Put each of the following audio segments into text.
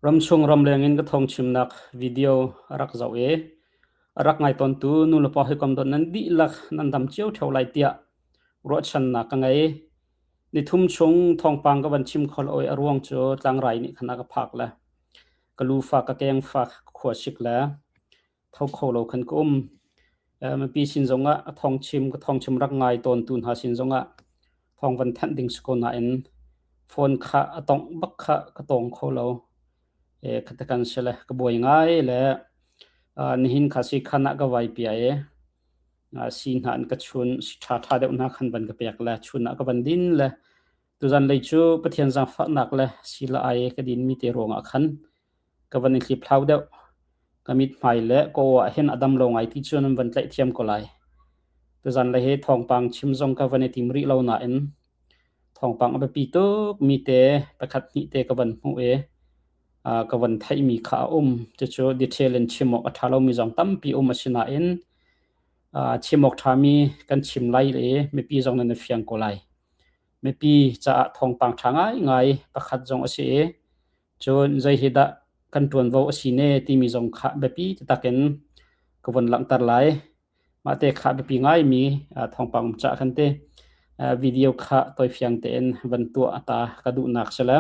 Ramchung ramleng in ka thawngchimnak video a rak zoh i a rak ngai tawntu nulepa hawikom dawt nan dihlak nan dam cio ṭheo lai tiah ruahchannak ka ngei. Nithum chung thawngpang ka van chim kho lo i a ruang cu tlangrai nih khan a ka phak le ka lu fak ka keng fak ka khua sik le tho kho lo khan ka um. Mipi sin zongah a thawngchim ka thawngchim rak ngai tawntu hna sin zongah thawng van thanh ding si ko nain phone kha a tongh bak kha ka tawng kho lo. Khatakan si le ka buai ngai le nihin kha si khan ah ka vai pia i si hna an ka chun si ṭha ṭha deuh hna khan van ka pek le chun ah ka van din le tuzan lei cu Pathian zaangfahnak le si le ai ka din mi te ruangah khan ka van i hliphlau deuh. Ka mithmai le ka aw ah hin a dam lo ngai ti cu nan van tlaih thiam ko lai. Tuzan lei hi thawngpang chim zong ka van i tim rih lo nain thawngpang a biapi tuk mi te pakhat hnih te ka van hmuh i ka van theihmi kha a um. Cucu detail in chim awk a ṭha lomi zong tampi um a si nain chim awk ṭhami kan chim lai i mipi zong nan i fiang ko lai. Mipi caah thawngpang ṭha ngaingai pakhat zong a si i Cun zei hi dah kan ṭuanvo a si ne timi zong kha biapi taktak in ka vun langhter lai. Mah te kha biapi ngaimi thawngpang um cah kan ti. Video kha tawifiang tein van tuah ta ka duhnak si le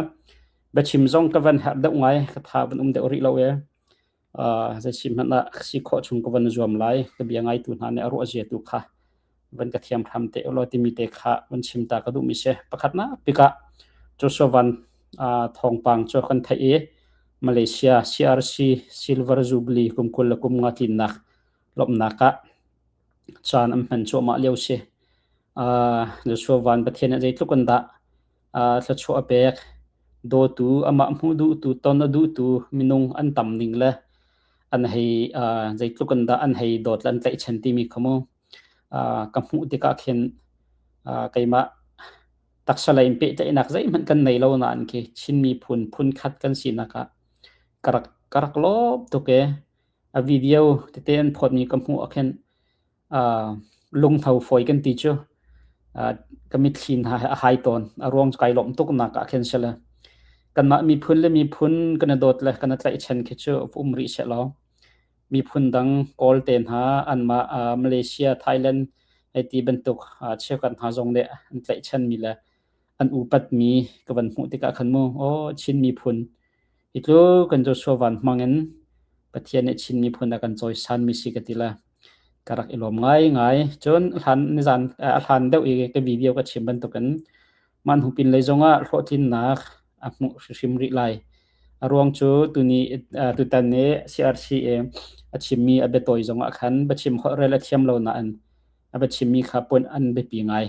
biachim zong ka van herh deuh ngai, ka tha van um deuh rih lo e. Zei si hmanh ah si khawh chung ka van zuam lai. Ka bia ngaitu hna nih a ruah zia tu kha van ka thiam hram te ulaw timi te kha van chim ta ka duhmi si. Pakhatnak bik ah Joshua Van thawngpang cu kan theih i Malaysia CRC Silver Jubilee kum 25 tlinnak lawmhnak ah caan an hman cuahmah lio si. Joshua Van Pathian nih zeitluk in dah thluachuah a pek, dawtu, amah hmu duhtu, ton a duhtu minung an tam ning le an hei zeitluk in dah an hei dawt le an tlaihchan timi kha mu ka hmuh tikah khin keimah taksa lei in pehtlaihnak zeihmanh kan nei lo nain khi Chin miphun phunkhat kan sinak ah ka rak ka rak lawm tuk i a video tete an phawtmi ka hmuh ah khin lungtho fawi kan ti cu ka mitthli hna he a hai tawn. A ruang cu kai lawmh tuknak ah khin si le kanmah miphun le miphun kan i dawt le kan i tlaihchan khi cu um rih sehlaw miphun dang Kawl te hna anmah Malaysia, Thailand hei ti bantuk cheukhat hna zong nih an tlaihchanmi le an upatmi ka van hmuh tikah khan mu aw Chin miphun hi tluk kan Joshua Van hmang in Pathian nih Chin miphun a kan cawisanmi si ka ti le ka rak i lawm ngaingai. Cun hlan nizan a hlan deuh i ka video ka chim bantukin mah hnu pinlei zongah hlawhtlinnak a hmuh hrimhrim rih lai. A ruang cu tuni tutan i CRC i a chimmi a biatawi zongah khan biachim holhrel a thiam lo nain a biachimmi kha puan an biapi ngai.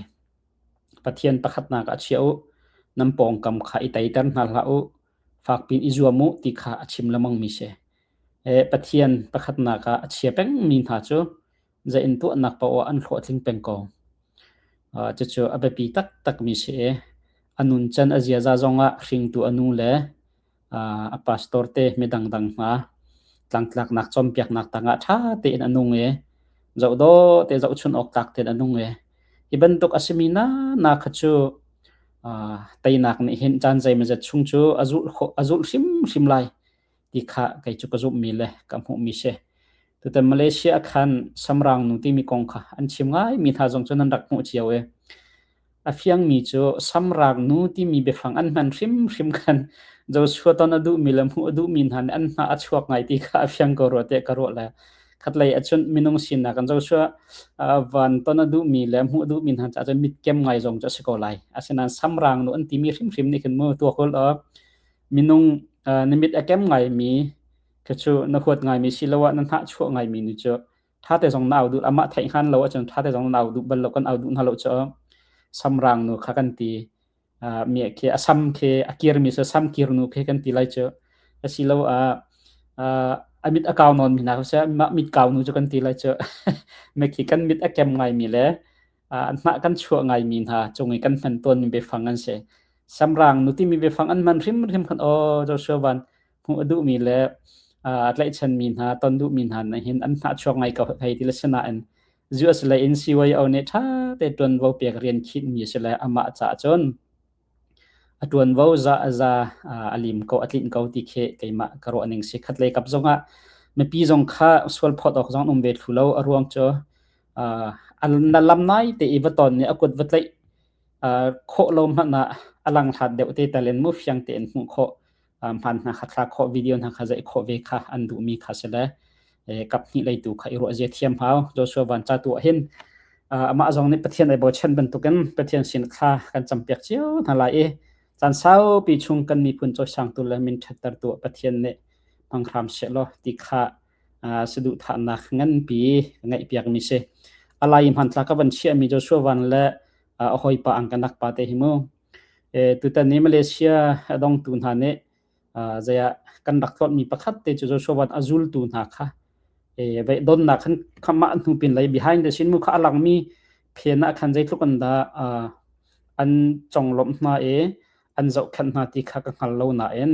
Pathian pakhatnak ah chia u, nan pawngkam kha i teiter hna hlah u, fakpi in i zuam u ti kha a chim lengmangmi si. Pathian pakhatnak ah a chia pengmi hna cu zei in tuahnak paoh ah an hlawhtling peng ko. Cucu a biapi taktakmi si i a nuncan a ziaza zongah hringtu a nu le a pastor te midang dang hna tlangtlaknak cawnpiaknak tangah ṭha tein a nung i zohdawh te zohchun awk tlak tein a nung i hi bantuk a simi na na kha cu teinak nih hin caan zeimawzat chung cu a zulh khawh a zulh hrimhrim lai ti kha kei cu ka zumhmi le ka hmuhmi si. Tutan Malaysia khan samrang nu timi kong kha an chim ngaimi hna zong cu nan rak hmuh cio i a fiangmi cu samrang nu timi biafang an hman hrimhrim khan Joshua ton a duhmi le hmuh a duhmi hna nih an hna a chuak ngai ti kha a fiang ko rua tiah ka ruah le khatlei ahcun minung sinak in Joshua van ton a duhmi le hmuh a duhmi hna caah cun mitkem ngai zong cu a si ko lai. Asinain samrang nu an timi hrimhrim nih khin mu tuakul aw minung na mit a kem ngaimi khi cu na huat ngaimi siloah na hnahchuah ngaimi nu cu ṭhate zong na au duh amah theih hngan lo ahcun ṭhate zong na au duh bal lo kan au duh hna lo cu samrang nu kha kan ti mi khi a sam khi a kirmi cu sam kir nu khi kan ti lai cu asiloah a mit a kau nawn mi hna kha mah mit kau nu cu kan ti lai cu me khi kan mit a kem ngaimi le an hnah kan chuah ngaimi hna cung i kan hman tawnmi biafang an si. Samrang nu timi biafang an hman hrimhrim khan aw Joshua van hmuh a duhmi le a tlaihchanmi hna ton duhmi hna nih hin an hnah chuak ngai ko hei ti le sinain US lei in CYO nih ṭha te ṭuanvo pek rian khinhmi a si le amah caah cun. A ṭuanvo za za a lim ko, a tlinh ko ti khi keimah ka ruah ning si. Khatlei kap zongah mipi zong kha sual phawt awk zong an um ve thlu lo. A ruang cu na lam nai te i va ton i a kut va tlaih khawh lo hmanh ah a lang hlat deuh te tal in mu fiang tein hmuh khawh hmaan hna kha thlak khawh video hna kha zeih khawh ve kha an duhmi kha si le kap hnih lei tu kha i ruah zia thiam hau. Joshua van ca tu ah hin amah zong nih Pathian ai bochan bantukin Pathian sin thla kan campiak cio hna lai i caan saupi chung kan miphun cawisangtu le min ṭhattertu Pathian nih hmang hram seh law ti kha saduhthahnak nganpi ka ngeihpiakmi si. A lai hmanthlak ka van chiahmi Joshua Van le a hawipa ang kanak pa te hi mu. Tutan ni Malaysia a dongtu hna nih zei ah kan rak tlawtmi pakhat te cu Joshua Van a zultu hna kha vei donnak khan khamah hnu pin lei behind the scene mu kha a langmi phen ah khan zeitluk an dah an conglawmh hna i an zohkhenh hna ti kha ka hngal lo nain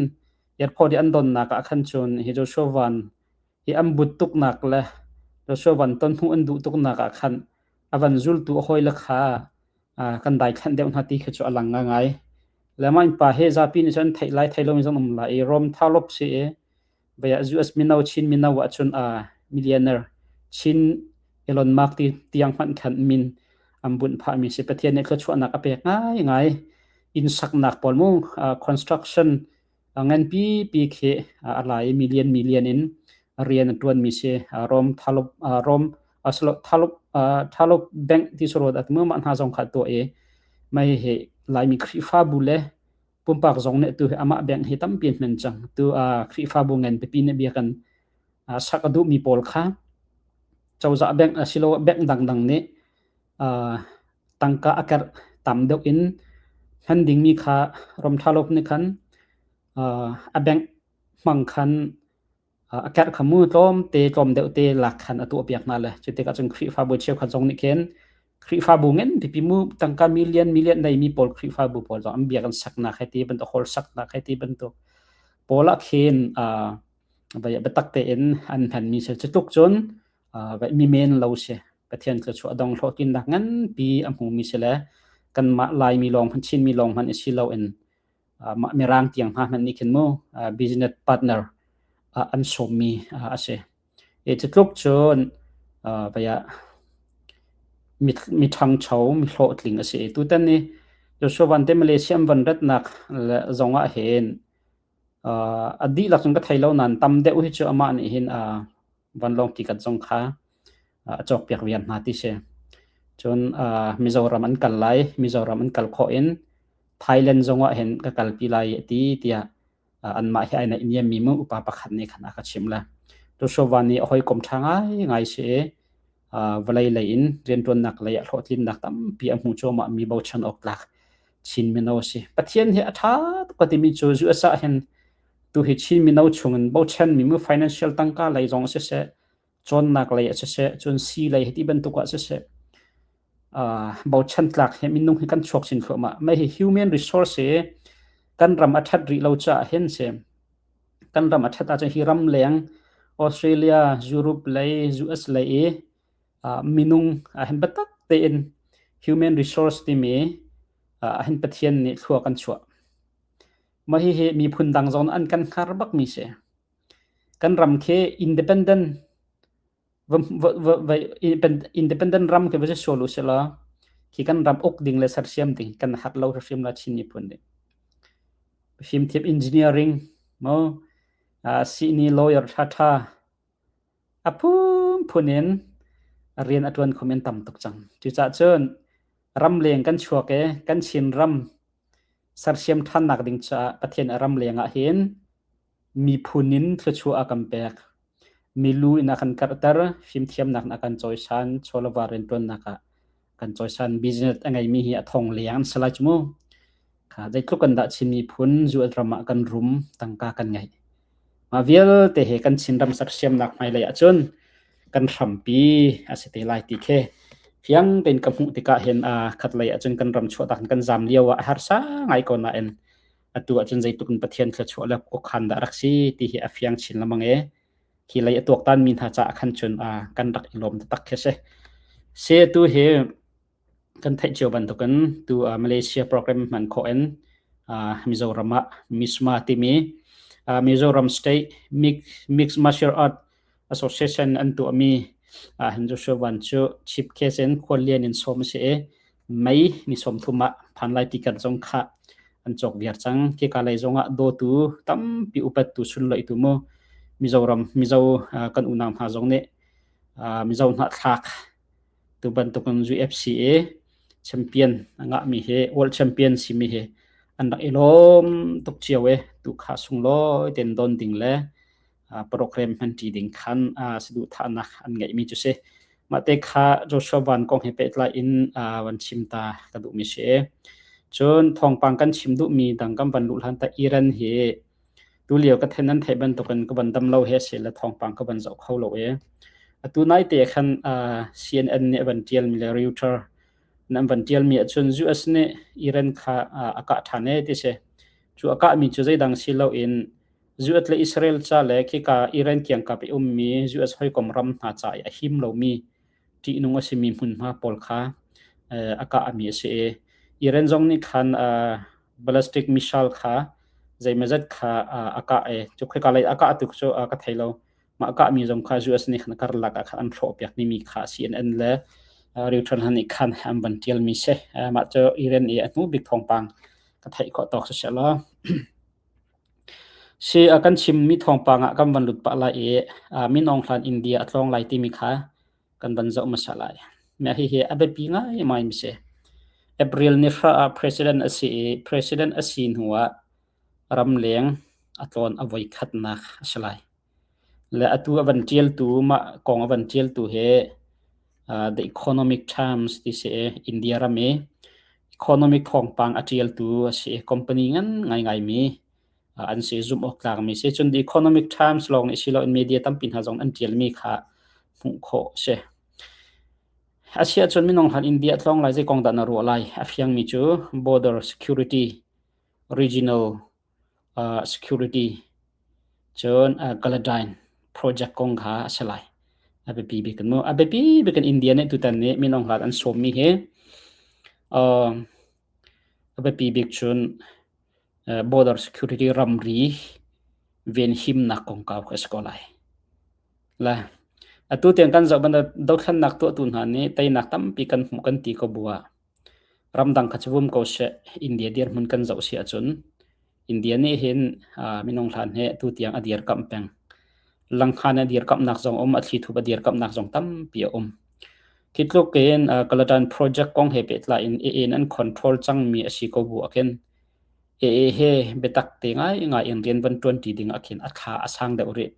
airport i an donnak ah khan cun hi Joshua Van hi an but tuknak le Joshua Van ton hmuh an duh tuknak ah khan a van zultu a hawile kha kan daithlanh deuh hna ti khi cu a lang ngai. Le mah pa hi zapi nih cun theih lai thei lomi zong um lai i Rom Thalop si i vei ah US mino Chin mino ahcun millionaire Chin Elon Musk ti tiang hmanh khan min an bunh phahmi si. Pathian nih thluachuahnak a pek ngaingai. Inn saknak pawl mu construction nganpi pi khi a la i million million in rian a ṭuanmi si. Rom Thalop Rom Thalop Thalop Bank ti sawrawt at mu mah hna zong kha tuah i mei hi Laimi Khrihfabu le pumpak zong nih tu hi amah bank hi tampi an hman cang. Tu Khrihfabu ngan pipi nih bia kan sak a duhmi pawl kha cozah bank asiloah bank dangdang nih tangka a kerh tam deuh in hman dingmi kha ram ṭha lo nih khan a bank hmang khan a kerh kha mu tlawmte tlawm deuh te lak khan a tuahpiak hna le cu tikah cun Khrihfabu cheukhat zong nih khin Khrihfabu ngan pipi mu tangka million million neimi pawl Khrihfabu pawl zong an biak an saknak hei ti bantuk hall saknak hei ti bantuk pawl ah khin biatak tein an hmanmi si. Cu tluk cun mi men lo si. Pathian thluachuah dong hlawhtlinnak nganpi a hmumi si le kanmah Laimi lawng hmanh Chinmi lawng hmanh i si loin mah Mirang tiang hna hmanh nih khin mu business partner an sawmmi a si. I cu tluk cun vei ah mi ṭhangcho, mi hlawhtling a si. Tutan ni Joshua Van te Malaysia an van ratnak zong ah hin a dihlak cun ka thei lo nain tam deuh hi cu amah nih hin vanlawng tikat zong kha a cawkpiak viar hna ti si. Cun Mizoram an kal lai, Mizoram an kal khawh in Thailand zong ah hin ka kalpi lai a ti tiah anmah hi ai naihniammi mu upa pakhat nih khan a ka chimh le. Joshua nih a hawikom ṭha ngaingai si i vawlei lei in rianṭuannak lei ah hlawhtlinnak tampi a hmu cuahmah mi bochan awk tlak Chin mino a si. Pathian hi a ṭha tuk ka timi cu US ah hin tu hi Chin mino chungin bochanmi mu financial tangka lei zong siseh, cawnnak lei ah siseh, cun sii lei hi ti bantuk ah siseh, bochan tlak hi minung hi kan chuak chin thluahmah. Mah hi human resource hi kan ram a ṭhat rih lo caah hin si. Kan ram a ṭhat ahcun hi ram leng Australia, Europe lei, US lei i minung ahhin biatak tein human resource timi ahhin Pathian nih thlua kan chuah. Mah hihi miphun dang zong an kan hngar bakmi si. Kan ram khi independent independent ram khi va si sual u sih law khi kan ram uk ding le sersiam ding kan har lo hrimhrim la Chin miphun nih. Fimthiam engineering mo sihni lawyer ṭhaṭha a phunphun in rian a ṭuan khomi an tam tuk cang. Cucaah cun ramleng kan chuak i kan Chin ram sersiam ṭhannak ding caah Pathian a ramleng ah hin miphun in thluachuah a kan pek. Milu in a kan karhter, fimthiamnak in a kan cawisan, chawleva rianṭuannak ah kan cawisan. Business a ngeimi hi a thong leng an si lai cu mu. Kha zeitluk kan dah Chin miphun US ram ah kan rum, tangka kan ngeih. Mah vialte he kan Chinram sersiamnak hmailei ahcun kan hrampi a si te lai ti khi fiang tein ka hmuh tikah hin khatlei ahcun kan ram chuahtak in kan zaam lio ah a harsa ngai ko nain atu ahcun zeitluk in Pathian thluachuah le khuakhan dah rak si ti hi a fiang chin lengmang i khi lei a tuaktan mi hna caah khan cun kan rak i lawm taktak khi si. Se tu hi kan theih cio bantukin tu Malaysia program hman khawh in Mizoram ah MISMA timi Mizoram State Mixed Martial Art Association an tuahmi hin Joshua Van cu chief guest in khuallian in sawm a si i May ni 30 ah phan lai ticket zong kha an cawk viar cang. Khika lei zong ah dawtu tampi upattu sunloitu mu Mizoram Mizo kan unau hna zong nih Mizo hnahthlak tu bantukin UFC champion a ngahmi hi world champion simi hi an rak i lawm tuk cio i tu kha sunglawi ten don ding le program hmanṭi ding khan saduhthahnak an ngeihmi cu si. Mah te kha Joshua Van kong he pehtlai in van chim ta ka duhmi si. Cun thawngpang kan chim duhmi dang kan van luh hlan ta Iran hi Tulio ka then nan theih bantukin ka van dam lo he si le thawngpang ka van zoh kho lo i atu nai te khan CNN nih a van ṭialmi le Reuters nan van ṭialmi ahcun US nih Iran kha a kah ṭhan ee ti si. Cu a kahmi cu zeidang si loin US le Israel ca le khika Iran kiangkap i ummi US hawikom ram hna ca i a him lomi ṭihnung a simi hmunhma pawl kha a kahmi a si i Iran zong nih khan ballistic missile kha zeimawzat kha a kah i cu khoika lei a kah tu cu ka thei lo. Mah kahmi zong kha US nih khan karlak ah khan an hrawhpiak mi kha CNN le Reuters hna nih khan an van ṭialmi si. Mah cu Iran i a hnu bik thawngpang ka theih khawh tawk si seh law. Si a kan chimmi thawngpang ah kan van lut pah lai i Min Aung Hlaing India a tlawng lai timi kha kan van zoh hmasa lai. Mah hihi a biapi ngaingai mi si. April ni hra ah president a si i president a si hnu ah ramleng a tlawn a voi khatnak a si lai. Le atu a van ṭialtu mah kong a van ṭialtu hi The Economic Times ti si i India ram i economic thawngpang a ṭialtu a si i company ngan ngaingai mi an si zumh awk tlakmi si. Cun The Economic Times lawng nih si loin media tampi hna zong an ṭialmi kha hmuh khawh a si. A si ahcun minung hlan India tlawng lai zei kong dah na ruah lai? A fiangmi cu border security, regional security, cun Galadine project kong kha a si lai. A biapi bik in mu. A biapi bik in India nih tutan nih minung hlan an sawmmi hi a biapi bik cun border security ramri venhimnak kongkau kha a si ko lai. Le atu tiang kan zoh bantuk dothlennak tuahtu hna nih teinak tampi kan hmuh kan ti ko bu ah ramdang kha cu vum ko seh India dirhmun kan zoh si ahcun India nih hin minung hlan he atu tiang a dirkamh peng. Langkhan a dirkamhnak zong um, a thlithup a dirkamhnak zong tampi a um. Khi tluk in Kaladan project kong he pehtlai in AA in an control cangmi a si ko bu ah khin AA he biatak te ngaingai in rian van ṭuanṭi ding ah khin a thla a sang deuh rih.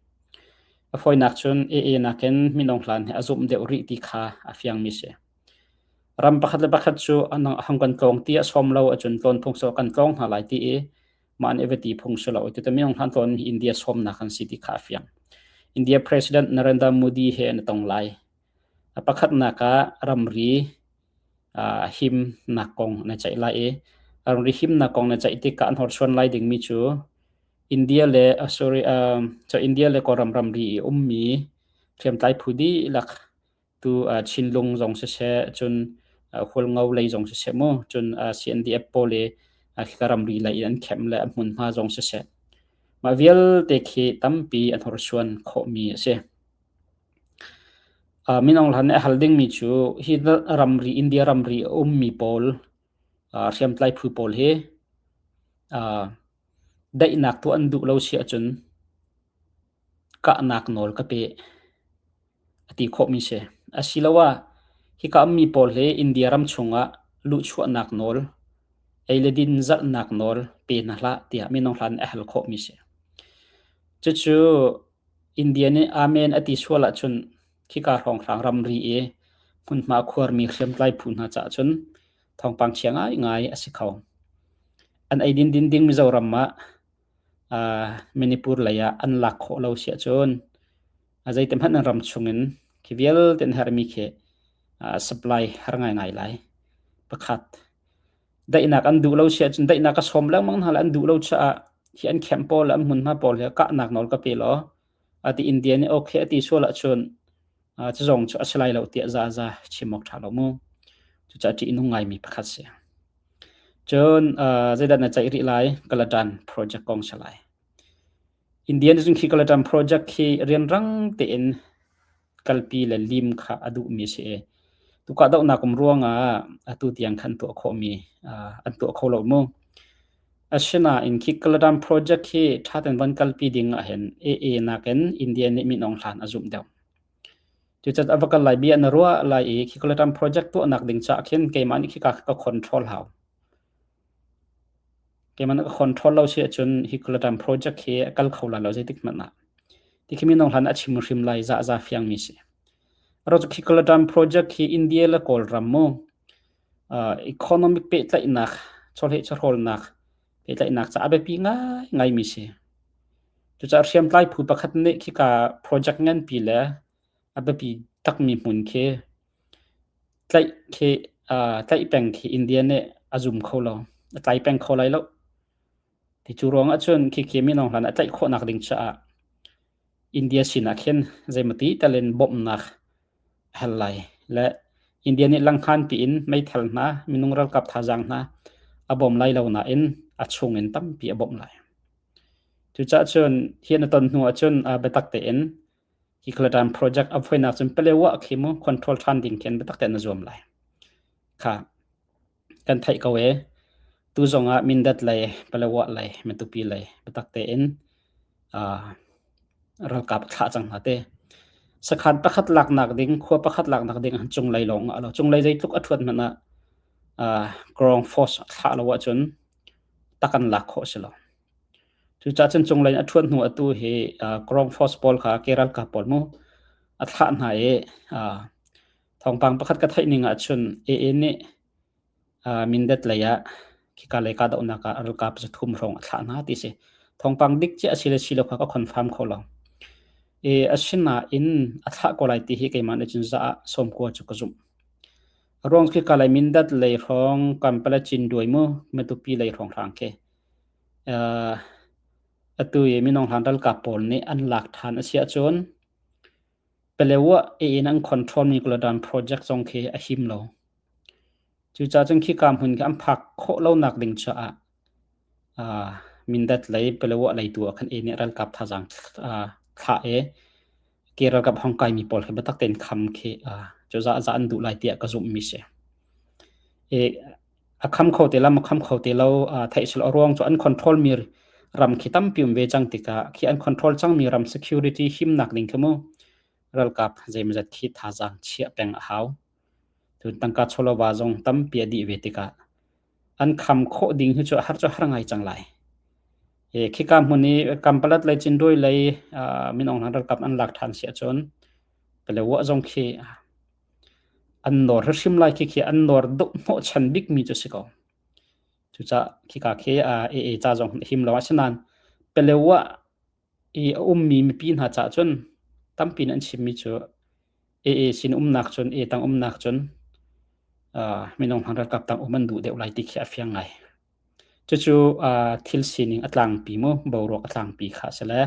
A fawinak cun AA nakin minung hlan he a zumh deuh rih ti kha a fiangmi si. Ram pakhat le pakhat cu hang kan tlawng ti a sawm lo ahcun tlawn phung so kan tlawng hna lai ti i mah nih va ti phung si lo. Tutan minung hlan tlawn hi India sawmnak an si ti kha a fiang. India President Narendra Modi he an i tong lai. A pakhatnak ah ramri himnak kong na ceih lai i ramri himnak kong na ceih tikah an horsuan lai dingmi cu India le sorry so India le Kawlram ramri i ummi hriamtlai phu dihlak tu Chinlung zong siseh cun Hualngo lei zong siseh mu cun CNDF pawl i khika ramri lei in an khem le a hmunhma zong siseh mah vialte khi tampi an horsuan khawhmi a si. Min Aung Hlaing nih a hal dingmi cu hi ramri India ramri a ummi pawl hriamtlai phu pawl hi daihnak tuah an duh lo si ahcun kahnak nawl ka pe a ti khawhmi si. Asiloah hika ummi pawl hi India ram chungah luhchuahnak nawl, ei le din zalhnak nawl pe hna hlah tiah Min Aung Hlaing nih a hal khawhmi si. Cucu India nih amen a ti sual ahcun khika hrawnghrang ramri i hmunhma a khuarmi hriamtlai phu hna caah cun thawngpang chia ngaingai a si kho. An eidin din ding Mizoram ah Manipur lei ah an lak khawh lo si ahcun zeiti hmanh an ram chungin khi vialte an herhmi khi supply har ngaingai lai. Pakhat. Daihnak an duh lo si ahcun daihnak ka sawm lengmang hna le an duh lo caah hi an camp pawl le an hmunhma pawl hi kahnak nawl ka pe law ati India nih okay a ti sual ahcun cu zong cu a si lai lo tiah zaza chim awk ṭha lo mu. Cucaah ṭih nung ngaimi pakhat si. Cun zeidah na ceih rih lai? Kaladan project kong si lai. India nih cun khi Kaladan project khi rianrang tein kalpi le lim kha a duhmi a si i tu kahdohnak um ruangah atu tiang khan tuah khawhmi an tuah kho lo mu. Asinain khi Kaladan project hi ṭha tein van kalpi ding ahhin AA nakin India nih Min Aung Hlaing a zumh deuh. Cucaah a va kal lai bia na ruah lai i khi Kaladan project tuahnak ding caah khin keimah nih khika ka control hau. Keimah nih ka control lo si ahcun hi Kaladan project hi a kal kho lai lo zeitik hmanh ah. Ti khi Min Aung Hlaing a chim hrim lai zahza fiangmi si. Ro cu khi Kaladan project hi India le Kawlram mu economic pehtlaihnak, chawleh chawhrawlnak pehtlaihnak caah a biapi ngaingaimi si. Cucaah hriamtlai phu pakhat nih khika project nganpi le a biapi takmi hmun khi tlaih khi tlaih peng khi India nih a zum kho lo. A tlai peng kho lai lo. Ti cu ruangah cun khikhi Min Aung Hlaing a tlaih khawhnak ding caah India sinah khin zeimati tal in bawmhnak a hal lai le India nih langhngan piin meithal hna, minung ralkap thazaang hna a bawm lai lo nain a chung in tampi a bawmh lai. Cucaah cun hi na ton hnu ahcun biatak tein hi Kaladan project a voinak cun Palewa khi mu control ṭhan ding khin biatak tein na zuam lai. Kha kan theih ko e. Tu zongah Mindat lei, Palewa lei, Matupi lei biatak tein ralkap thlah cang hna te. Sakhan pakhat laknak ding, khua pakhat laknak ding an cunglei lawng ah lo. Cunglei zeitluk a ṭhuat hmanh ah ground force thlah lo ahcun tak an lak khawh si lo. Cucaah cun cunglei a ṭhuat hnu atu hi ground force pawl kha ke ralkap pawl mu a thlah hna i thawngpang pakhat ka theih ning ahcun AA nih Mindat lei ah khika lei kahdohnak ah ralkap 300 hrawng a thlah hna ti si. Thawngpang dik ciah a si le si lo kha ka confirm kho lo. I asinain a thlah ko lai ti hi keimah nih cun za ah 90 cu ka zumh. A ruang khika lei Mindat lei hrawng Kampala Cinduai mu Matupi lei hrawng hrang khi atu i minung hlan ralkap pawl nih an lak ṭhan a si ahcun Palewa in an control mi Kaladan project zong khi a him lo. Cucaah cun khika hmun khi an phak khawh lonak ding caah Mindat lei Palewa lei tu ah khan e nih ralkap thazaang thlah i ke ralkap hong kaimi pawl khi biatak tein kham khi cuzah za an duh lai tiah ka zumhmi si. I a kham kho te lam a kham kho te lo theih sil a ruang cu an control mi ram khi tampi um ve cang tikah khi an control cangmi ram security himnak ding khi mu ralkap zeimawzat khi thazaang chiah peng a hau. Cun tangka chawlova zong tampi a dih ve tikah an kham khawh ding hi cu har cu har ngai cang lai. Khika hmun i Kampalat lei Cindui lei Min Aung Hlaing ralkap an lak ṭhan si ahcun Palewa zong khi an nawr hrimhrim lai khi khi an nawr deuh hnawhchan bikmi cu si ko. Cucaah khika khi AA ca zong him lo asinain Palewa i a ummi mipi hna caah cun tampi in an chimmi cu AA sin umnak cun A tang umnak cun minung hmang ralkap tang um an duh deuh lai ti khi a fiang ngai. Cucu thil sining a tlangpi mu boruak a tlangpi kha a si le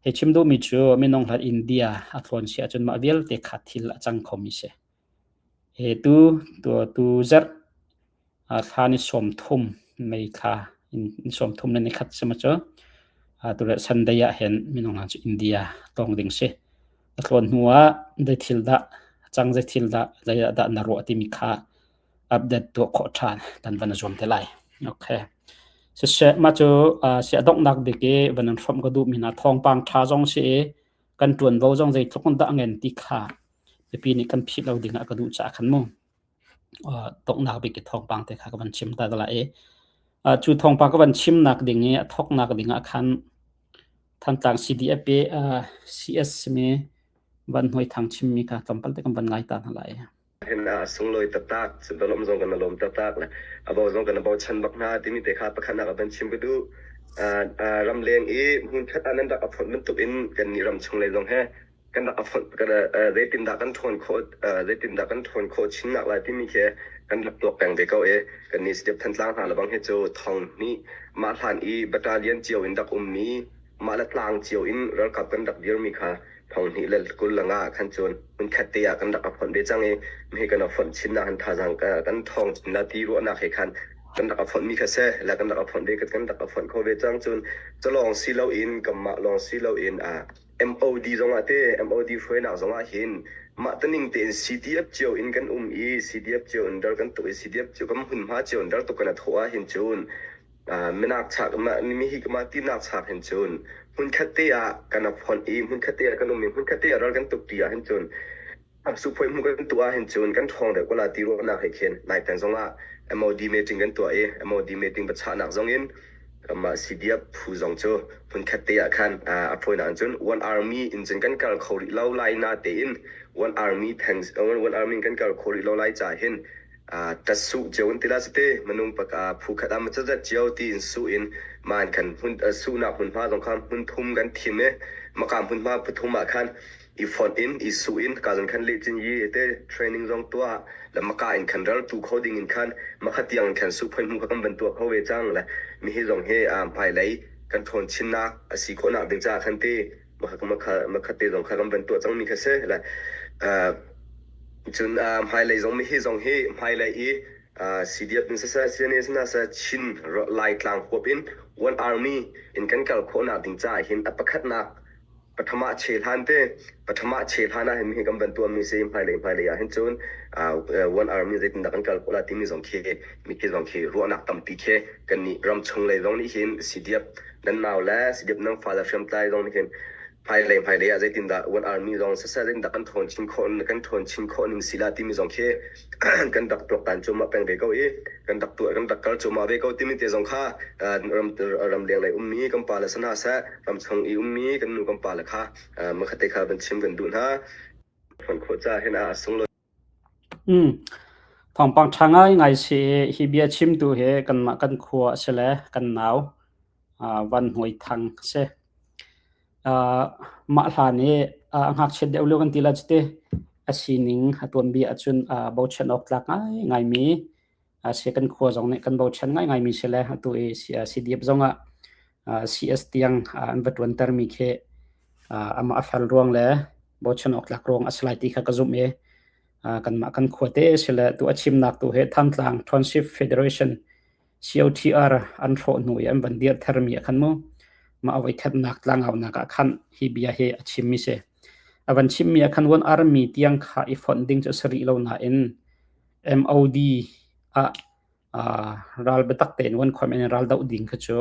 hei chim duhmi cu minung hlat India a tlawn si ahcun mah vialte kha thil a cang khomi si. He tu tu tu zarh thla ni 30 May thla ni 30 le ni khat si ma cu tu le Sunday ah hin minung hna cu India tawng ding si. A tlawn hnu ah zei thil dah cang zei thil dah zei dah na ruah timi kha update tuah khawh ṭhan kan van zuam te lai. Okay. Siseh mah cu si a donghnak bik i van in hrawmh ka duhmi hna thawngpang ṭha zong si i kan ṭuanvo zong zeitluk in dah a ngen ti kha mipi nih kan philh lo ding ah ka duh caah khan mu. Donghnak bik i thawngpang te kha ka van chim ta la i cu thawngpang ka van chimnak ding i a thawknak ding ah khan Thantlang CDF i CS simi Van Hnuai Thang chimmi kha tlawmpal te kan van ngai ta hna lai. Hin a sunglawi taktak, lawm zong kan lawm taktak le a bo zong kan bochan bak hna timi te kha pakhatnak ah van chim ka duh. Ramleng i hmunkhat ah nan rak a fonh bantuk in kan nih ram chung lei zong he kan rak a fonh zeitindah kan ṭhawn khawh zeitindah kan ṭhawn khawh chinnak lai timi khi kan rak tuak peng ve ko i kan nih Step Thantlang hna lebang hi cu thong hnih mah hlan i battalion cio in rak ummi mah le tlang cio in ralkap kan rak dirmi kha thong hnih le 20 le nga khan cun hmunkhat te ah kan rak a fonh ve cang i hi kan a fonh chin ah han thazaang kan ṭhawng chin la ti ruahnak he khan. Kan rak a fonhmi kha si le kan rak a fonh ve kan rak a fonh kho ve cang. Cun culawng si loin kanmah lawng si loin MOD zongah te MOD hruainak zongah hin mah taning tein CDF cio in kan um i CDF cio in dar kan tuk i CDF cio kan hmunhma cio in dar tuk kan a thawh ah hin cun minak chak mi hi mah tinak chak hin cun hmunkhat te ah kan a fonh i hmunkhat te ah kan um i hmunkhat te ah ral kan tuk ti ah hin cun Suphawi hmuh kan tuah ahhin cun kan ṭhawng deuh ko la ti ruahnak he khin naitan zongah MOD meeting kan tuah i MOD meeting biachahnak zongin kanmah CDF phu zong cu hmunkhat te ah khan a fawinak in cun One Army in cun kan kal kho rih lo lai na tein One Army thanks One Army in kan kal kho rih lo lai ca hin ṭatsuh cio in ti la cite minung phu khat ah macazat cio tiin suh in man khan hmun suhnak hmunhma zong kha hmun thum kan thim i maka hmunhma pathum ah khan i fonh in i su in ka zan khan leh cin yi te training zong tuah le maka in khan ral tu kho ding in khan makha tiang in khan su phoi hmu kha kan van tuah kho ve cang le mi hi zong hi hmai lei kan ṭhawn chinnak a si khawhnak ding caah khan ti makha makha makha te zong kha kan van tuah cang mi kha si le cun hmailei zong mi hi zong hi hmailei i CDF in siseh CNA in siseh Chin Laitlang huap in One Army in kan kal khawhnak ding caah hin a pakhatnak Pathama che hlan te Pathama che hlan ah hin hi kan van tuahmi si hmailei hmailei ah hin cun one army zeitindah kan kal khawh la timi zong khi mipi zong khi ruahnak tampi khi kan nih ram chung lei zong nih hin CDF nan nau le CDF nan fa le hriamtlai zong nih hin hmailei hmailei ah zeitindah one army zong siseh zeitindah kan ṭhawn chin khawh kan ṭhawn chin khawh ning si la timi zong khi kan rak tuaktan cuahmah peng ve ko i kan rak tuah kan rak kal cuahmah ve ko timi te zong kha ram ramleng lei ummi kan pa le si hna seh ramchung i ummi kan nu kan pa le kha makhat te kha van chim kan duh hna phone khawh ca hin a sunglawi Mm. Thawngpang ṭha ngaingai si i hi bia chimtu hi kanmah kan khua a si le kan nau Van Hnuai Thang a si. Mah hlan i a ngakchiat deuh lio kan ti lai cuti a sining a tuanbia ahcun bochan awk tlak ngaingaimi a si. Kan khua zong nih kan bochan ngaingaimi si le atu i CDF zong ah CS tiang an va ṭuantermi khi amah a fel ruang le bochan awk tlak ruang a si lai ti kha ka zumh i kanmah kan khuate si le tu a chimnak tu hi Thantlang Township Federation COTR an hrawh hnu i an van dirhtermi ah khan mu mah a voikhatnak tlangaunak ah khan hi bia hi a chimmi si. A van chimmi ah khan one army tiang kha i fonh ding cu a si rih lo nain MOD ah ral biatak tein one khom in ral doh ding kha cu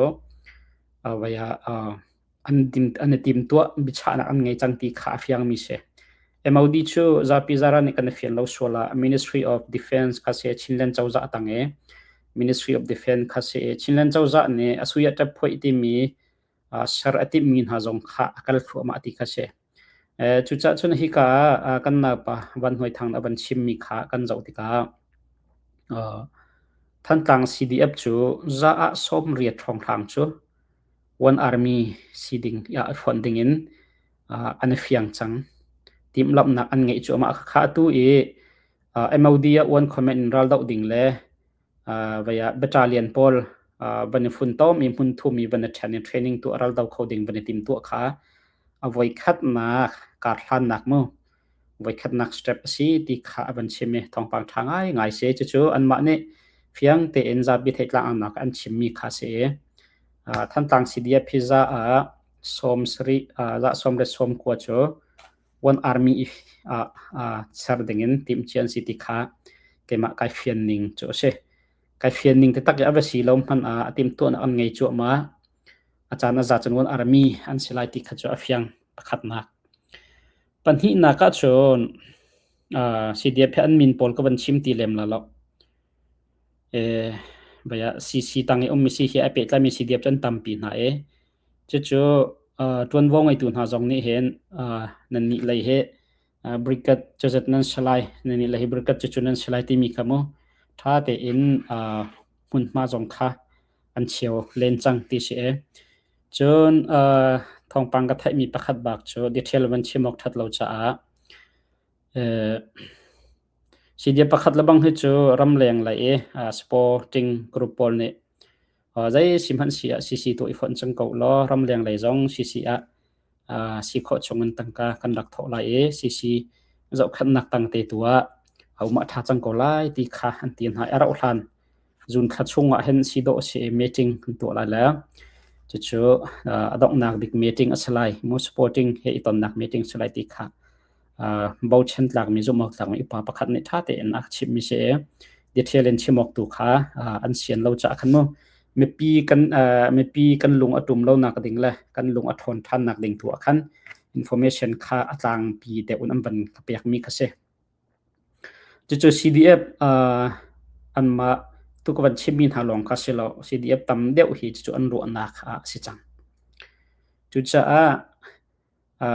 vai ah an tim an i timtuah biachahnak an ngei cang ti kha a fiangmi si. MOD cu zapi zaran nih kan i fian lo sual ah Ministry of Defense kha si Chinland cozah a tang i Ministry of Defense kha si Chinland cozah nih a sui a ṭap phoih timi ser a timhmi hna zong kha a kal thluahmah ti kha si. Cucaah cun hika ah kan naupa Van Hnuai Thang a van chimmi kha kan zoh tikah Thantlang CDF cu za ah 80 hrawnghrang cu One Army si ding ah fonh dingin an i fiang cang. Timhlamhnak an ngeih cuahmah khakha atu i MOD ah one comment in raldoh ding le vai ah battalion pawl van i funtom i hmunthum i van i ṭhen i training tuah raldo kho ding van i timtuah kha a voikhatnak karhlannak mu voikhatnak step a si ti kha a van chim i thawngpang ṭha ngaingai si. Cucu anmah nih fiang tein zapi theihtlangnak an chimmi kha si i Thantlang CDF hi za ah 70 za 99 cu One Army ah ser dingin timhcia an si ti kha keimah kai fian ning cu a si. Kai fian ning taktak i a va si lo hmanh ah a timhtuahnak an ngei cuahmah. A caan a za cun One Army an si lai ti kha cu a fiang pakhatnak. Pahnihnak ahcun CDF hi an min pawl ka van chim ti lem la lo. CC tang i ummi si hi ai pehtlaimi CDF cu an tampi hna i cucu ṭuanvo ngeitu hna zong nih hin nannih lei hi brigade cuzat nan si lai, nannih lei hi brigade cucu nan si lai timi kha mu ṭha tein hmunhma zong kha an cheu len cang ti si i cun thawngpang ka theihmi pakhat bak cu detail van chim awk ṭhat lo caah CDF pakhat lebang hi cu ramleng lei i sporting group pawl nih zei si hmanh si ah CC tu i fonh cang ko law ramleng lei zong CC ah si khawh chung in tangka kan rak thawh lai i CC zohkhenhnak tangte tu ah a um a ṭha cang ko lai ti kha an ti hna. A rauh hlan. June thla chung ah hin si dawh a si i meeting kan tuah lai le cucu a donghnak bik meeting a si lai. Mu supporting he i tonnak meeting a si lai ti kha bochan tlakmi zumh awk tlakmi upa pakhat nih ṭha tein a chimhmi si i detail in chim awk tu kha an sian lo caah khan mu mipi kan mipi kan lung a ṭum lonak ding le kan lung a ṭhawn ṭhannak ding tu ah khan information kha a tlangpi deuh in an van ka pekmi kha si. Cucu CDF anmah tu ka van chimmi hna lawng kha si lo. CDF tam deuh hi cucu an ruahnak ah a si cang. Cucaah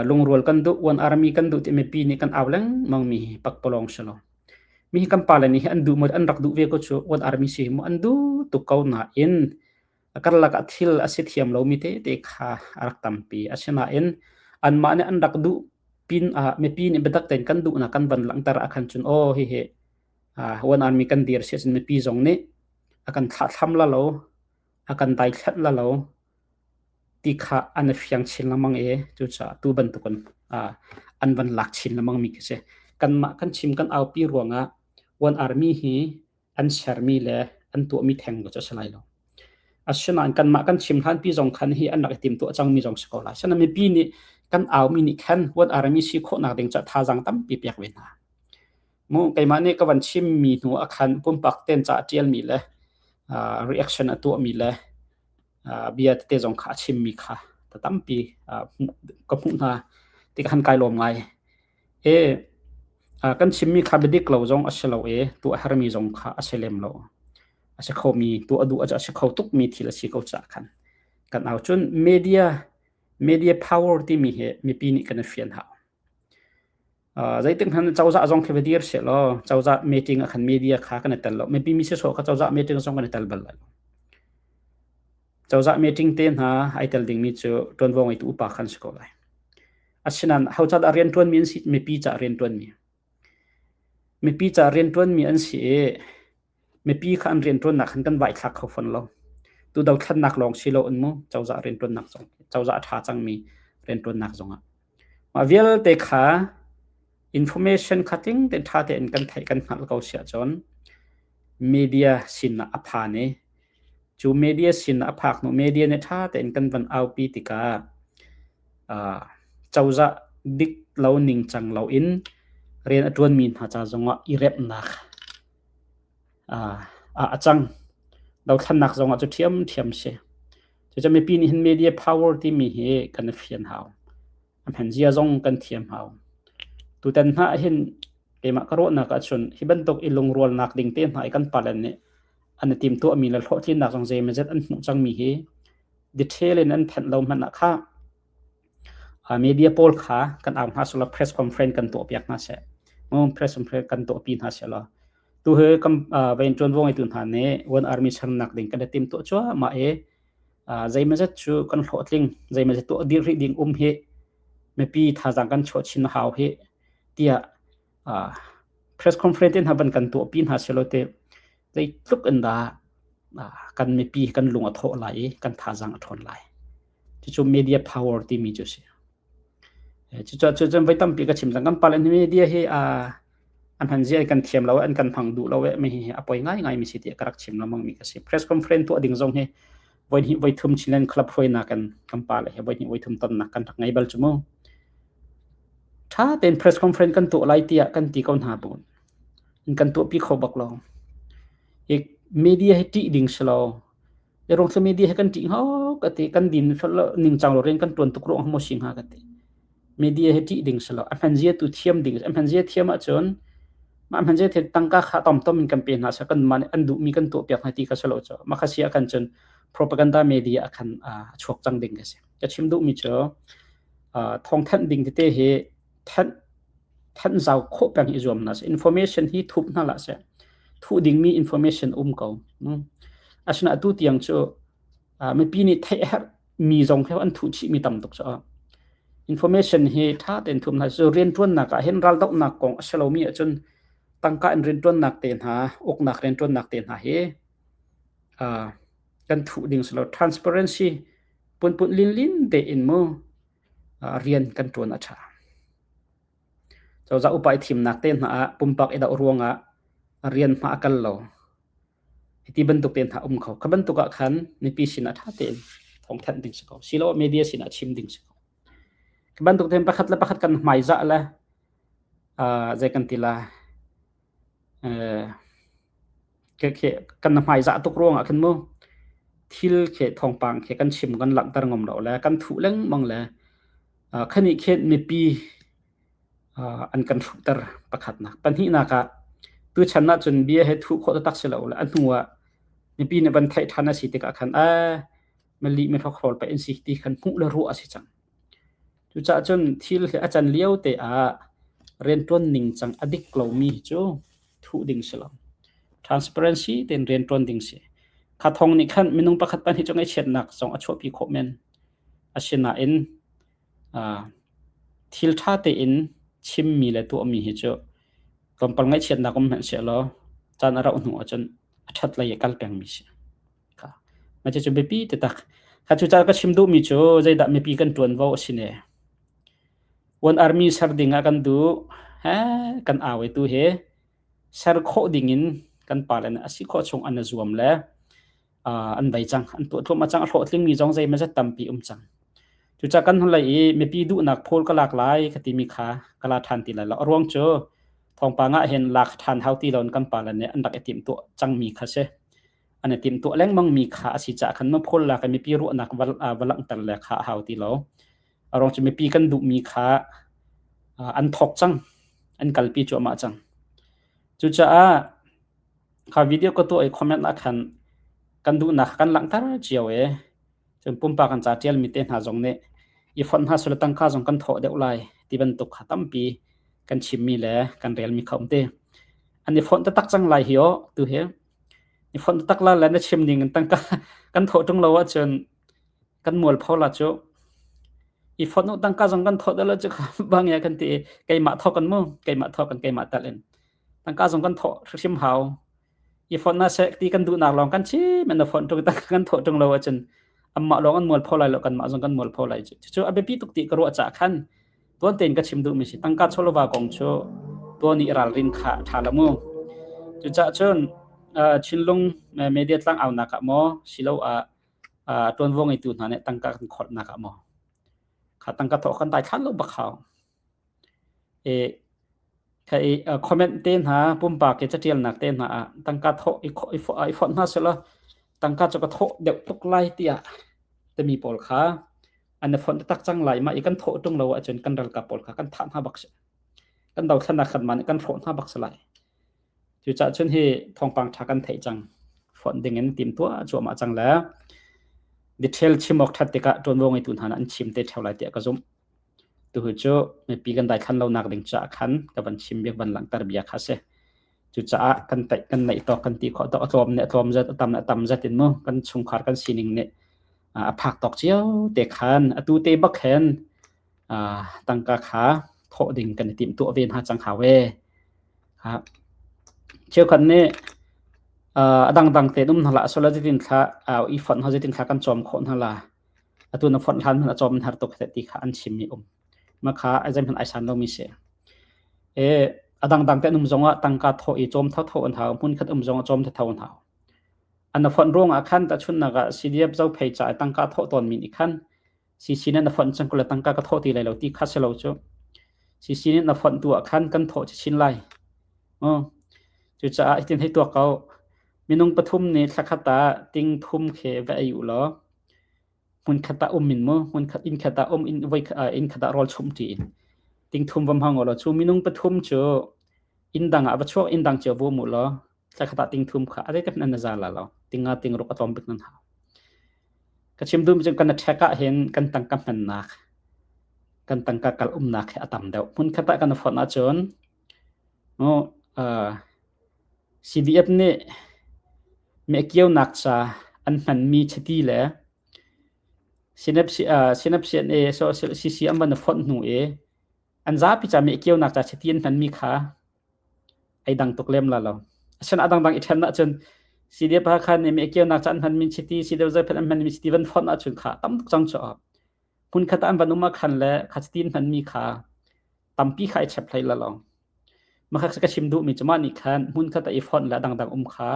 lungrual kan duh, one army kan duh ti mipi nih kan au lengmang mi hi pakpalawng si lo. Mi hi kan pale nih hi an duh maw an rak duh ve ko cu one army si hi mu an duh tuk ko nain a karlak ah thil a si thiam lomi tete kha a rak tampi. Asinain anmah nih an rak duh pin ah mipi nih biatak tein kan duhnak kan van langhter ah khan cun aw hihi one army kan dir si ahcun mipi zong nih a kan thlahthlam la lo, a kan daithlanh la lo ti kha an i fiang chin lengmang i cucaah tu bantukin an van lak chin lengmang mi khi si. Kanmah kan chim kan aupi ruangah one army hi an sermi le an tuahmi theng cu a si lai lo. Asinain kanmah kan chim hlanpi zong khan hi an rak i timtuah cangmi zong si ko lai. Asinain mipi nih kan aumi nih khan one army si khawhnak ding ca thazaang tampi pek ve hna. Mu keimah nih ka van chimmi hnu ah khan pumpak ten ca a ṭialmi le reaction a tuahmi le bia tete zong kha a chimmi kha ta tampi ka hmuh hna ti ka han kai lawm ngai. E kan chimmi kha biadik lo zong a si lo i tuah hermi zong kha a si lem lo. A si khomi tuah duh a si kho tukmi thil a si ko caah khan kan au. Cun media media power timi hi mipi nih kan i fian hau. Zeitik hmanh cozah zong khi va dir sehlaw cozah meeting ah khan media kha kan i tel lo. Mipi mi sisawh kha cozah meeting zong kan i tel bal lai lo. Cozah meeting te hna ai tel dingmi cu ṭuanvo ngeitu upa khan si ko lai. Asinain ho ca dah rianṭuanmi an si? Mipi caah rianṭuanmi. Mipi caah rianṭuanmi an si i mipi kha an rianṭuannak khan kan vaithlak kho fawn lo. Tu dothlannak lawng si lo in mu cozah rianṭuannak zong cozah a ṭha cangmi rianṭuannak zongah. Mah vialte kha information kha tling tein ṭha tein kan theih kan hngalh ko si ahcun media sinah a phan i cu media sinah a phak hnu media nih ṭha tein kan van aupi tikah cozah dik lo ningcang loin rian a ṭuanmi hna ca zongah i remhnak a cang. Dothlannak zongah cu ṭhiamṭhiam si. Cucaah mipi nih hin media power timi hi kan i fian hau. A hman zia zong kan thiam hau. Tutan hna ahhin keimah ka ruahnak ahcun hi bantuk i lungrualnak ding te hna i kan pale nih an i timtuahmi le hlawhtlinnak zong zeimawzat an hmuh cangmi hi detail in an thanh lo hmanh ah kha media pawl kha kan au hna selaw press conference kan tuahpiak hna seh. Press conference kan tuahpi hna selaw tu hi kan vein ṭuanvo ngeitu hna nih One Army sernak ding kan i timtuah cuahmah i zeimawzat cu kan hlawhtling, zeimawzat tuah dir rih ding um hi mipi thazaang kan chuah chin a hau hi tiah press conference te hna van kan tuahpi hna selaw teh zeitluk in dah kan mipi kan lung a thawh lai i kan thazaang a ṭhawn lai. Cucu media power timi cu a si. Cucaah cucun voi tampi ka chim cang. Kan pale media hi an hman zia kan thiam lo an kan hmang duh lo mi hi a poi ngaingai mi si tiah ka rak chim lengmang mi ka si. Press conference tuah ding zong hi voi hnih voi thum Chinland Club hruainak kan kan pale he voi hnih voi thum tonnak kan rak ngei bal cu mu. Tha tein press conference kan tuah lai tiah kan ti ko hna bu. In kan tuahpi kho bak lo. Hi media hi ṭih ding si lo. Irong thla media he kan ṭih hnga ka ti kan din fel lo ningcang lo rian kan ṭuan tuk ruang maw si hnga ka ti. Media hi ṭih ding si lo. A hman zia tu thiam ding a hman zia thiam ahcun mah hman zia thiam tangka kha tomtom in kan pe hna seh kan mah nih an duhmi kan tuahpiak hna ti kha si lo cu. Mah kha si ah khan cun propaganda media ah khan a chuak cang ding ka si. Ka chim duhmi cu thawngthanh ding tete hi thanh thanh zau khawh peng i zuam hna seh. Information hi thup hna hlah seh. Thuh dingmi information um ko. Asinain atu tiang cu mipi nih theih a herhmi zong khi an thuh chihmi tam tuk caah information hi ṭha tein thup hna cu rianṭuannak ah hin raldohnak kong a si lomi ahcun tangka in rianṭuannak te hna, uknak rianṭuannak te hna hi kan thuh ding si lo. Transparency punpun linlin tein mu rian kan ṭuan a ṭha. Cozah upa i thimnak te hna ah pumpak i doh ruangah rian hma a kal lo. Hiti bantuk tein hna um kho. Kha bantuk ah khan mipi sinah ṭha tein thawngthanh ding si ko. Silo media sinah chim ding si ko. Khi bantuk tein pakhat le pakhat kan hmaizah le zei kan ti lai kan hmaizah tuk ruangah khin mu thil khi thawngpang khi kan chim kan langhter ngam lo le kan thuh lengmang le khani khin mipi an kan hruhter pakhatnak. Pahnihnak ah tuchan ahcun bia he thuh khawh taktak si lo le a hnu ah mipi nih van theih ṭhan a si tikah khan mali mi hrokhrawl pei an si ti khan hmuh le ruah a si cang. Cucaah cun thil hi a can lio te ah rianṭuan ningcang a dik lomi hi cu thuh ding si lo. Transparency tein rianṭuan ding si. Kha thong nih khan minung pakhat pahnih cu ngaihchiatnak zong a chuahpi khawh men. Asinain thil ṭha tein chimmi le tuahmi hi cu tlawmpal ngaihchiatnak um hmanh sehlaw caan a rauh hnu ahcun a ṭhat lei i kal pengmi si. Mah cucu biapi taktak. Kha cucaah ka chim duhmi cu zeidah mipi kan ṭuanvo a si ne. One Army ser ding ah kan duh. He kan au i tu hi ser khawh ding in kan pale nih a si khawh chung an i zuam le an vei cang. An tuah thluahmah cang. A hlawhtlingmi zong zeimawzat tampi um cang. Cucaah kan hnulei i mipi duhnak phawl ka lak lai ka timi kha ka la ṭhan ti lai lo. A ruang cu thawngpang ah hin lak ṭhan hau ti loin kan pale nih an rak i timhtuah cangmi kha si. An i timhtuah lengmangmi kha a si caah khan maphawl lak i mipi ruahnak va langhter le kha a hau ti lo. A ruang cu mipi kan duhmi kha an thawk cang, an kalpi cuahmah cang. Cucaah kha video ka tuah i comment ah khan kan duhnak kan langhter cio i cun pumpak an ca ṭialmi te hna zong nih i fonh hna sula tangka zong kan thawh deuh lai ti bantuk kha tampi kan chimmi le kan relmi kha um ti. An i fonh taktak cang lai hi aw tu hi. I fonh taktak la le na chim ning in tangka kan thawh ṭung lo ahcun kan mualpho la cu. I fonh u tangka zong kan thawh deuh lo cu bang ya kan ti i keimah thawk kan mu keimah thawk kan keimah tal in tangka zong kan thawh hrimhrim hau. I fonh na seh ti kan duhnak lawng kan chim na fonh ṭung tangka kan thawh ṭung lo ahcun anmah lawng an mualpho lai lo kanmah zong kan mualpho lai cu. Cucu a biapi tuk ti ka ruah caah khan Tuan tein ka chim duhmi si tangka chawleva kong cu tuan i ralrin kha a ṭha lo mu. Cucaah cun Chinlung media tlangaunak ah maw siloah ṭuanvo ngeitu hna nih tangka kan kholhnak ah maw kha tangka thawh kan dai thlan lo bak hau. E, kha i comment te hna pumpak i catialnak te hna ah tangka thawh i i fonh hna selaw tangka cu ka thawh deuh tuk lai tiah timi pawl kha an i fonh taktak cang lai mah i kan thawh ṭung lo ahcun kan ralkap pawl kha kan thah hna bak si kan dothlennak khan mah nih kan hrawh hna bak si lai cucaah cun hi thawngpang ṭha kan theih cang fonh ding in timtuah cuahmah cang le detail chim awk ṭhat tikah ṭuanvo ngeitu hna an chim te ṭheo lai tiah ka zumh tuhi cu mipi kan daithlan lonak ding caah khan ka van chim bik van langhter bia kha si Cucaah kan taih kan neih tawk kan ti khawh tawk a tlawm nih a tlawm zat a tam nih a tam zat in mu kan chungkhar kan sining nih a phak tawk cio te khan atu te bak hin tangka kha thawh ding kan i timhtuah ve hna cang hau ee. Cheukhat nih a dangdang te um hna hlah sawla zeitin thla i fonh hna zeitin thla kan cawm khawh hna la atu na fonh hlan hmanh a cawm har tuk ti kha an chimmi um. Mah kha zeihmanh ai san lomi si. E a dangdang te an um zongah tangka thawh i cawm thotho an hau, hmunkhat um zongah cawm thotho an hau. An na fonh ruangah khan tahchunhnak ah CDF Zophei ca i tangka thawh tawnmi nih khan CC nih na fonh cang ko le tangka ka thawh ti lai lo ti kha si lo cu. CC nih na fonh tu ah khan kan thawh chin lai. Uh, cucaah hitin hei tuak ko. Minung pathum nih thlakhat ah ting thum khe va ei u law hmunkhat ah um in mu hmunkhat inn khat ah um in voi inn khat ah rawl chumh ṭi in ting thum va hmang law cu minung pathum cu inn dang ah va chuak inn dang cio vu mu law thla khat ah ting thum kha a zeitik nan za la lo tinga ting ruk a tlawm bik nan hau ka chim dum cu kan ṭhek ah hin kan tangka hmannak kan tangka kal umnak hi a tam deuh hmun khat ah kan fonh ahcun CDF nih mehkionak ca an hmanmi chiti le CNA an van i fonh hnu i an zapi ca mehkionak ca chiti an hmanmi kha ai dang tuk lem la lo. Asinain a dangdang i ṭhen ahcun CDF Hakha nih mehkionak ca an hmanmi chiti, CDF Zophei an hmanmi chiti van fonh ahcun kha tam tuk cang cu. Hmunkhat ah an van um ah khan le kha chiti an hmanmi kha tampi kha i chep hlei la lo. Makha ka chim duhmi cu mah nih khan hmunkhat ah i fonh le a dangdang um kha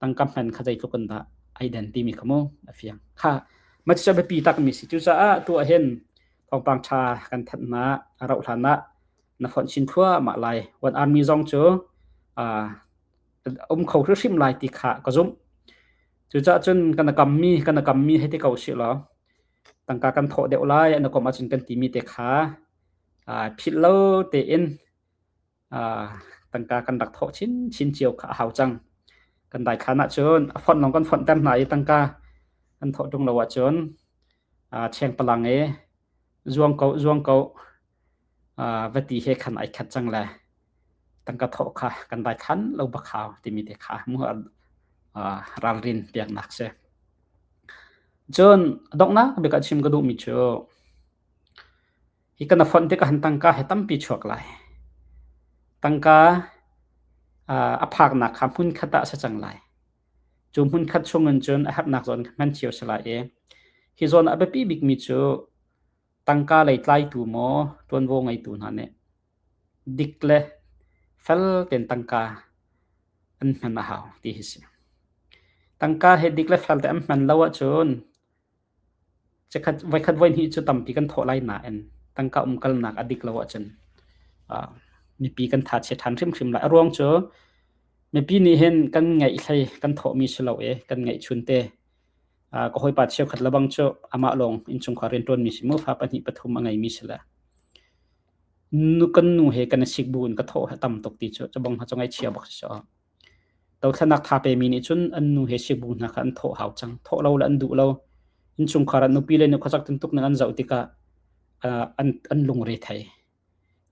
Tangka hman kha zeitluk in dah ai den timi kha mu a fiang. Kha mah cu biapi takmi si. Cucaah tu ah hin thawngpang ṭha kan thanh hna a rauh hlan ah na fonh chin thluahmah lai. One Army zong cu uh, um kho hrimhrim lai ti kha ka zumh. Cucaah cun kan kammi kan kammi hei ti ko sih law tangka kan thawh deuh lai an kom ahcun kan timi te kha uh, philh lo tein uh, tangka kan rak thawh chinchin cio kha a hau cang. Kan daithlan ahcun a fonh lawng kan fonhter hna i tangka kan thawh ṭung lo ahcun uh, chengpalang i zuang ko zuang ko uh, va ti he khan ai khat cang le tangka thawh kha kan daithlan lo bak hau timi te kha mu uh, ralrin peknak si. Cun donghnak bik ah chim ka duhmi cu Hi kan a fonh tikah hin tangka hi tampi chuak lai. Tangka a phaknak kha hmunkhat ah a si cang lai. Cu hmunkhat chungin cun a herhnak zawn kha hman cio si lai i hi zawn ah a biapi bikmi cu tangka lei tlaitu maw ṭuanvo ngeitu hna nih dik le fel tein tangka an hman a hau ti hi si. Tangka hi dik le fel te an hman lo ahcun Chikkhat voikhat voihnih cu tampi kan thawh lai nain tangka umkalnak a dik lo ahcun uh, mipi kan tha chia ṭhan hrimhrim lai. A ruang cu mipi nih hin kan ngeih hlei kan thawhmi si lo i kan ngeih chun te. Uh, ka hawipa cheukhat lebang cu amah lawng innchungkhar rianṭuanmi si mu fa pahnih pathum a ngeimi si le nu kan nu he kan i sik bu in ka thawh tam tuk ti cu cabang ha cu ngaihchia bak si so. Dothlatnak tha pemi nih cun an nu he sibu hna kha an thawh hau cang. Thawh lo le an duh lo. Innchungkhar ah nupi le nu khuasak tintuk ning an zoh tikah uh, an, an lungre thei.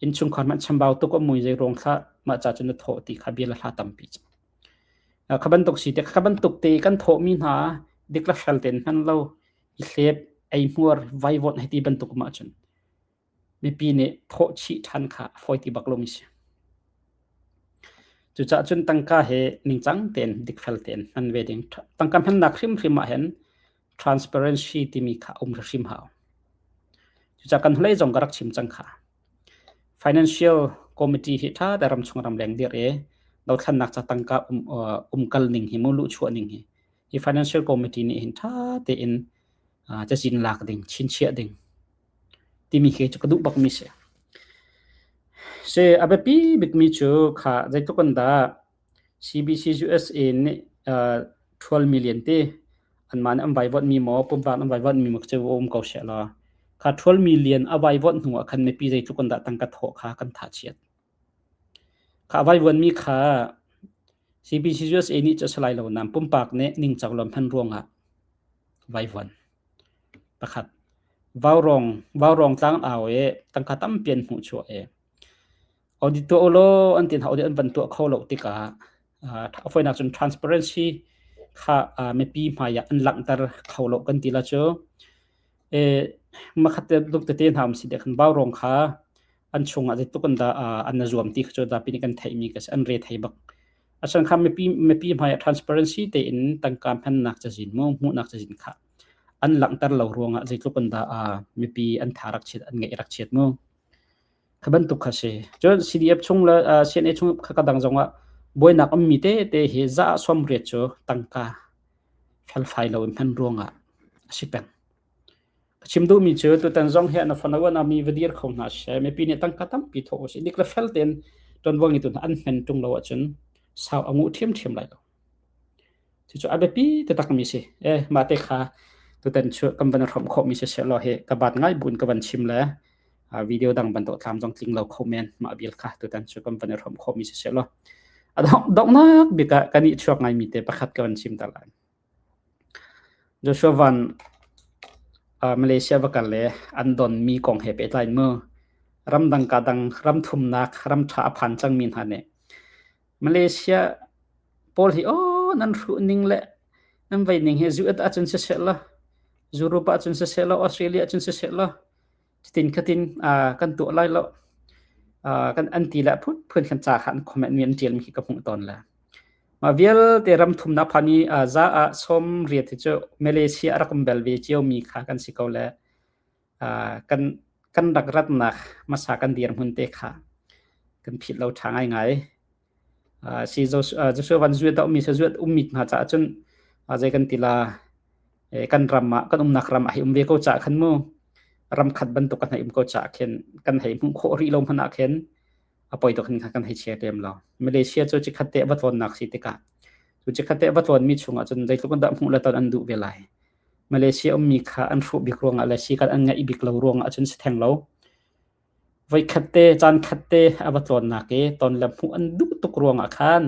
Innchungkhar hmanh chambau tuk a mui zei ruang thlah mah ca cun na thawh ti kha bia le hla tampi cang. Uh, kha bantuk si te kha bantuk te kan thawhmi hna dik le fel tein hman lo i hlep ei hmuar vaivawt hei ti bantuk ma cun Mipi nih thawh chih ṭhan kha a fawi ti bak lomi si. Cucaah cun tangka hi ningcang tein dikfel tein hman ve ding. Tangka hmannak hrimhrim ah hin transparency timi kha um hrimhrim hau. Cucaah kan hnulei zong ka rak chim cang kha. Financial committee hi ṭha te ramchung ramleng dirh i dothlannak ca tangka um, uh, umkal ning hi mu luhchuah ning hi hi financial committee nih hin ṭha tein uh, cazin lak ding, chinchiah ding timi khi cu ka duh bakmi si. Si a biapi bikmi cu kha zeitluk in dah CBC USA nih uh, 12 million ti anmah nih an vaivuanhmi maw pumpak an vaivuanhmi maw cu um ko she law kha 12 million a vaivuanh hnu ah khan mipi zeitluk in dah tangka thawh kha kan tha chiat. Kha vaivuanhmi kha CBC USA nih cu a si lai lo nain pumpak nih ningcang lo hman ruangah vaivuan. Pakhat. Vaurawng, vaurawng tlang au i tangka tampi an hmuhchuah i audit tuah ulaw an ti hna audit an van tuah kho lo tikah uh, a fawinak cun transparency kha uh, mipi hmai ah an langhter kho lo kan ti la cu e makhat te luk tete hna um si de khan vaurawng kha an chungah zeitluk in dah uh, an zuam ti kha cu zapi nih kan theihmi ka si an re thei bak Asan kha mipi mipi hmai ah transparency tein tangka hmannak cazin mu hmuhnak cazin kha an langhter lo ruangah zeitluk in dah uh, mipi an tha rak chiat an ngeih rak chiat mu. Kha bantuk kha si. Cun CDF chung le uh, CNA chung kha ka dang zongah buainak ummi te te hi za som riat cu tangka felfai lo in hman ruangah a si peng. Ka chim duhmi cu tutan zong hi na fano na mi va dir kho hna seh mipi nih tangka tampi thawh usih dik le fel tein ṭuanvo ngeitu hna an hmen ṭung lo ahcun sau a nguh ṭhiamṭhiam lai lo. Cucu a biapi taktakmi si. Eh mah te kha tutan cu kan van hrawmh khawhmi si seh law hi ka bat ngai buin ka van chim le video dang bantuk tlam zong tling lo kho men mah vial kha tutan cu kan van hrawmh khawhmi si seh law a donghnak bik ah kan i chuak ngaimi te pakhat ka van chim ta lai. Joshua Van Malaysia va kal le an donmi kong he pehtlai in mu ramdang ka dang ram thumnak ram ṭha a phan cangmi hna nih Malaysia pawl hi aw nan hruh ning le nan vei ning hi US ahcun siseh law Europe ahcun siseh law Australia ahcun siseh law cutin khatin kan tuah lai lo kan an ti le phunphun khan ca kha an comment mi an ṭialmi khi ka hmuh tawn le Mah vialte ram thumnak phan i za ah sawm riat hi cu Malaysia a rak um bel ve ciomi kha kan si ko le kan kan rak ratnak hmasa kan dirhmun te kha kan philh lo ṭha ngaingai. Si Joshua Van zuat a ummi zuat ummi hna caah cun zei kan ti la kan ram ah kan umnak ram ah hei um ve ko caah khan mu ram khat bantuk kan hei um ko caah khin kan hei hmuh khawh rih lo hmanh ah khin a poi tuk hin kan hei chia lem lo. Malaysia cu cikhat te va tlawnnak si tikah cu cikhat te va tlawnmi chungah cun zeitluk in dah hmuh le ton an duh ve lai. Malaysia ummi kha an hruh bik ruangah le sikan an ngaih bik lo ruangah cun si theng lo. Voikhat te caan khat te a va tlawnnak i ton le hmuh an duh tuk ruangah khan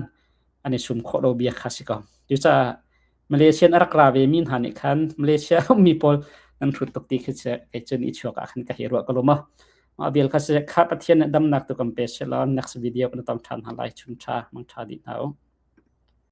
an i sum khawh lo bia kha si ko. Cucaah Malaysian a rak ra ve mi hna nih khan Malaysia ummi pawl nan hrut tuk ti khi si kei cu ni chuak ah khan ka hei ruah ko lo maw. Mah vial kha si kha Pathian nih damnak tu kan pe seh law next video kan tong ṭhan hna lai. Chun ṭha, mang ṭha dih hna u.